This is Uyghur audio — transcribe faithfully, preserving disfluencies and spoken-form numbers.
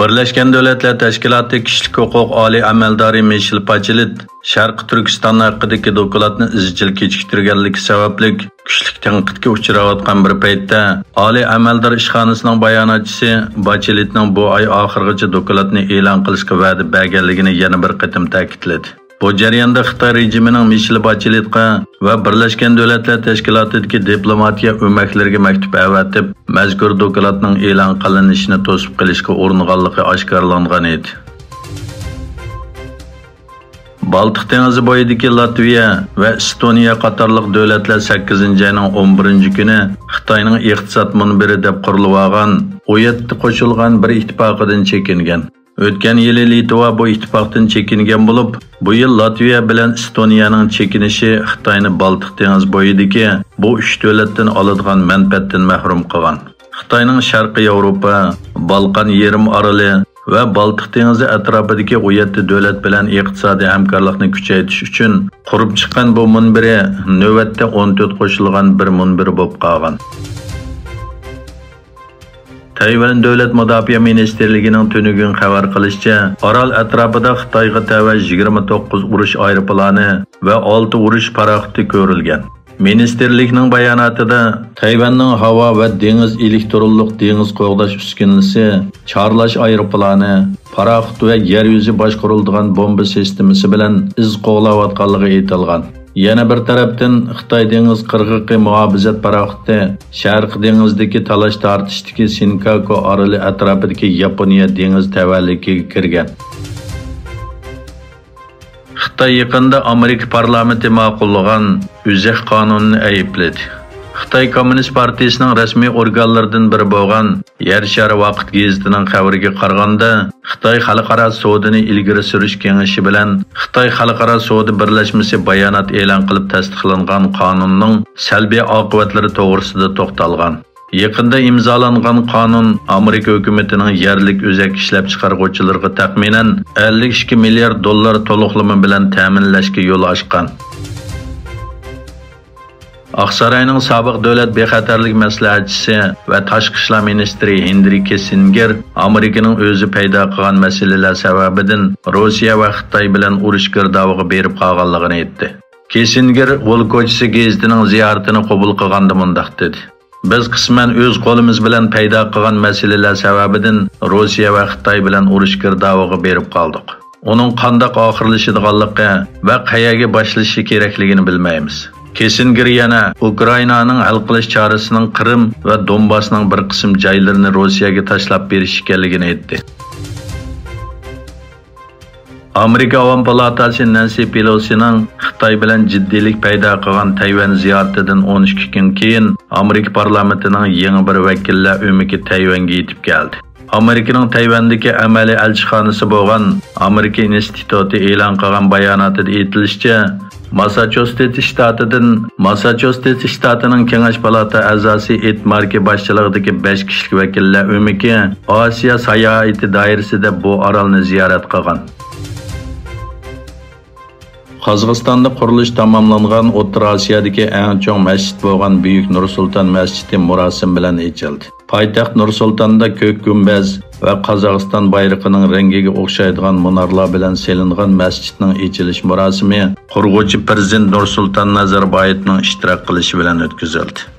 بىرلەشكەن دۆلەتلەر تەشكىلاتى كىشىلىك ھوقۇق ئالىي ئەمەلدارى مىشېل باچېلېت شەرقىي تۈركىستان ھەققىدىكى دوكلاتنى ئىزچىل كېچىكتۈرگەنلىكى سەۋەبلىك كۈچلۈك تەنقىدكە ئۇچراۋاتقان بىر پەيتتە، ئالىي ئەمەلدار ئىشخانىسىنىڭ باياناتچىسى باچېلېتنىڭ بۇ ئاي ئاخىرىغىچە دوكلاتنى ئېلان قىلىشقا ۋەدە بەرگەنلىكىنى يەنە بىر قېتىم تەكىتلىدى. بۇ جەرياندا خىتاي رېجىمىنىڭ مىشېل باچېلېتقا ۋە بىرلەشكەن دۆلەتلەر تەشكىلاتىدىكى دىپلوماتىيە ئۆمەكلىرىگە مەكتۇپ ئەۋەتىپ، مەزكۇر دوكلاتنىڭ ئېلان قىلىنىشىنى توسۇپ قېلىشقا ئۇرۇنغانلىقى ئاشكارىلانغان ئىدى. بالتىق دېڭىزى بويىدىكى لاتۋىيە ۋە ئېستونىيە قاتارلىق دۆلەتلەر سەككىزىنچى ئاينىڭ ئون بىرىنچى كۈنى خىتاينىڭ ئىقتىساد مۇنبىرى دەپ قۇرۇلۇۋالغان ئون يەتتە قوشۇلغان بىر ئىتتىپاقىدىن چېكىنگەن. ئۆتكەن يىلى لىتۋا بۇ ئىتتىپاقتىن چېكىنگەن بولۇپ، بۇ يىل لاتۋىيە بىلەن ئېستونىيەنىڭ چېكىنىشى خىتاينى بالتىق دېڭىز بويىدىكى بۇ ئۈچ دۆلەتتىن ئالىدىغان مەنپەئەتتىن مەھرۇم قىلغان. خىتاينىڭ شەرقىي ياۋروپا، بالقان يېرىم ئارىلى ۋە بالتىق دېڭىزى ئەتراپىدىكى ئون يەتتە دۆلەت بىلەن ئىقتىسادىي ھەمكارلىقنى كۈچەيتىش ئۈچۈن قۇرۇپ چىققان بۇ مۇنبىرى نۆۋەتتە ئون تۆت قوشۇلغان بىر مۇنبىرى بولۇپ قالغان. تەيۋەن دۆلەت مۇداپىئە مىنىستىرلىكىنىڭ تۈنۈگۈن خەۋەر قىلىشىچە، ئارال ئەتراپىدا خىتايغا تەۋە يىگىرمە توققۇز ئۇرۇش ئايروپىلانى ۋە ئالتە ئۇرۇش پاراخوتى كۆرۈلگەن. مىنىستىرلىكنىڭ باياناتىدا، تەيۋەننىڭ ھاۋا ۋە دېڭىز ئېلېكترونلۇق دېڭىز قوغداش ئۈسكۈنىسى، چارلاش ئايروپىلانى، پاراخوت ۋە يەر يۈزى باشقۇرۇلىدىغان بومبا سىستېمىسى بىلەن ئىز قوغلاۋاتقانلىقى ئېيتىلغان. يەنە بىر تەرەپتىن، خىتاي دېڭىز قىرغىقى مۇھاپىزەت پاراخوتى شەرقىي دېڭىزدىكى تالاش-تارتىشتىكى سىنكاكۇ ئارىلى ئەتراپىدىكى ياپونىيە دېڭىز تەۋەلىكىگە كىرگەن. خىتاي يېقىندا ئامېرىكا پارلامېنتى ماقۇللىغان ئۆزەك قانۇنىنى ئەيىبلىدى. خىتاي كوممۇنىست پارتىيىسىنىڭ رەسمىي ئورگانلىرىدىن بىرى بولغان يەر شارى ۋاقىت گېزىتىنىڭ خەۋىرىگە قارىغاندا، خىتاي خەلقئارا سودىنى ئىلگىرى سۈرۈش كېڭىشى بىلەن خىتاي خەلقئارا سودا بىرلەشمىسى بايانات ئېلان قىلىپ تەستىقلانغان قانۇننىڭ سەلبىي ئاقىۋەتلىرى توغرىسىدا توختالغان. يېقىندا ئىمزالانغان قانۇن ئامېرىكا ھۆكۈمىتىنىڭ يەرلىك ئۆزەك ئىشلەپچىقارغۇچىلىرىغا تەخمىنەن ئەللىك ئىككى مىليارد دوللار تولۇقلىما بىلەن تەمىنلەشكە يول ئاچقان. ئاقساراينىڭ سابىق دۆلەت بىخەتەرلىك مەسلىھەتچىسى ۋە تاشقى ئىشلار مىنىستىرى ھېنرى كىسسىنگېر ئامېرىكىنىڭ ئۆزى پەيدا قىلغان مەسىلىلەر سەۋەبىدىن روسىيە ۋە خىتاي بىلەن ئۇرۇش گىردابىغا بېرىپ قالغانلىقىنى ئېيتتى. كىسسىنگېر ۋول كوچىسى گېزىتىنىڭ زىيارىتىنى قوبۇل قىلغاندا مۇنداق دېدى: بىز قىسمەن ئۆز قولىمىز بىلەن پەيدا قىلغان مەسىلىلەر سەۋەبىدىن روسىيە ۋە خىتاي بىلەن ئۇرۇش گىردابىغا بېرىپ قالدۇق. ئۇنىڭ قانداق ئاخىرلىشىدىغانلىقى ۋە قەيەرگە باشلىشى كېرەكلىكىنى بىلمەيمىز. كىسسىنگېر يەنە ئۇكرائىنانىڭ ھەل قىلىش چارىسىنىڭ قىرىم ۋە دونباسنىڭ بىر قىسىم جايلىرىنى روسىيەگە تاشلاپ بېرىش ئىكەنلىكىنى ئېيتتى. ئامېرىكا ئاۋام پالاتاسى نەنسى پېلوسىنىڭ خىتاي بىلەن جىددىيلىك پەيدا قىلغان تەيۋەن زىيارىتىدىن ئون ئىككى كۈن كېيىن، ئامېرىكا پارلامېنتىنىڭ يېڭى بىر ۋەكىللەر ئۆمىكى تەيۋەنگە يېتىپ كەلدى. ئامېرىكىنىڭ تەيۋەندىكى ئەمەلىي ئەلچىخانىسى بولغان ئامېرىكا ئىنستىتۇتى ئېلان قىلغان باياناتىدا ئېيتىلىشىچە، ماسساچۇسېتس شتاتىدىن، ماسساچۇسېتس شتاتىنىڭ كېڭەش پالاتا ئەزاسى ئېد ماركى باشچىلىقىدىكى بەش كىشىلىك ۋەكىللەر ئۆمىكى ئاسىيا ساياھىتى دائىرىسىدە بۇ ئارالنى زىيارەت قىلغان. قازاقىستاندا قۇرۇلۇشى تاماملانغان ئوتتۇرا ئاسىيادىكى ئەڭ چوڭ مەسچىت بولغان بۈيۈك نۇر سۇلتان مەسچىتى مۇراسىم بىلەن ئېچىلدى. پايتەخت نۇر سۇلتاندا كۆك گۈمبەز ۋە قازاقىستان بايرىقىنىڭ رەڭگىگە ئوخشايدىغان مۇنارلار بىلەن سېلىنغان مەسچىتنىڭ ئېچىلىش مۇراسىمى قۇرغۇچى پىرېزىدېنت نۇر سۇلتان نەزەربايېۋنىڭ ئىشتىراك قىلىشى بىلەن ئۆتكۈزۈلدى.